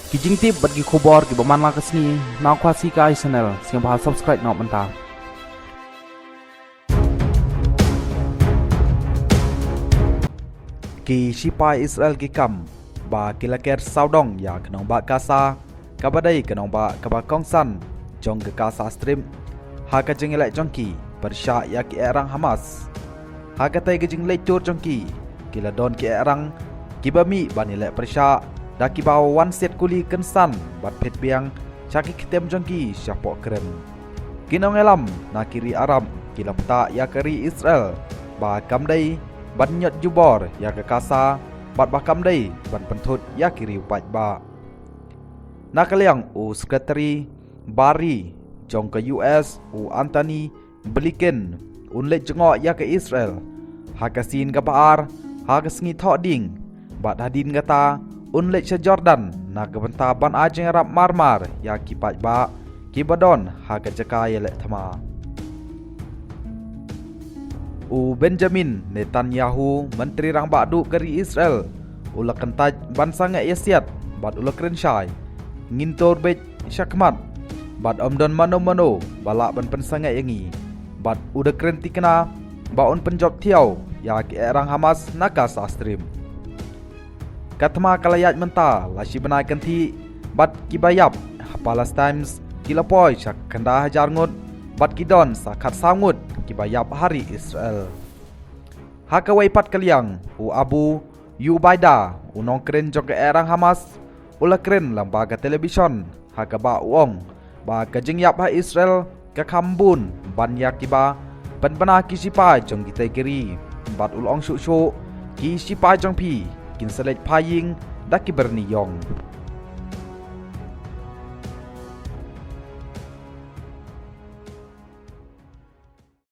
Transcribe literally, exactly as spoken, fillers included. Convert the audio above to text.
Ki jingtip bad ki khubor kiba man la ka sngi na Khasi Kai Channel, sngewbha subscribe noh mynta. Ki shipai Israel ki kam ba ki la ker sawdong ïa ka nongbah Gaza, kaba dei ka nongbah kaba kongsan jong ka Gaza Strip, ha ka jingïaleh jong ki pyrshah ïa ki ehrang Hamas. Ha katei ka jingleit tour jong ki, ki la don ki ehrang kiba mih ban ïaleh pyrshah da kiba wan siat kuli kynsan bad phet biang sha ki ktem jong ki shapoh kren. Ki nongïalam na ki ri Arab ki la pyrta ïa ka ri Israel ba kam dei ban ñiot jubor ïa ka Gaza bad ba kam dei ban pynthut ïa ki riewpaidbah. Na ka liang u Secretary Bar Ri jong ka U S, u Antony Blinken, un leit jngoh ïa ka Israel ha ka sien kaba ar ha ka sngi Thohdieng, bad hadien kata un leit sha Jordan na ka bynta ban ai jingïarap marmar ïa ki paidbah kiba don ha ka jaka ïaleh thma. U Benjamin Netanyahu, Myntri Rangbah Duh ka ri Israel, u la kyntait ban sangeh ïasiat bad u la kren shai: Ngin tur beit shakhmat bad ym don mano mano ba lah ban pynsangeh ïa ngi. Bad u da kren thikna ba un pynjop thiaw ïa ki ehrang Hamas na Gaza Strip. Ka thma ka la ïaid mynta la shi bnai kynthih, bad kiba ïap ha Palestine ki la poi sha khyndai hajar ngut, bad ki don sa khatsaw ngut kiba ïap ha ri Israel. Ha kawei pat ka liang, u Abu Ubaida, u nongkren jong ka ehrang Hamas, u la kren lyngba ka television ha kaba u ong ba ka jingïap ha Israel ka kham bun ban ïa kiba pynbna ki shipai jong kitei ki ri, bad u la ong shuh shuh: Ki shipai jong phi kin sa leit phai ïing da ki byrni ïong.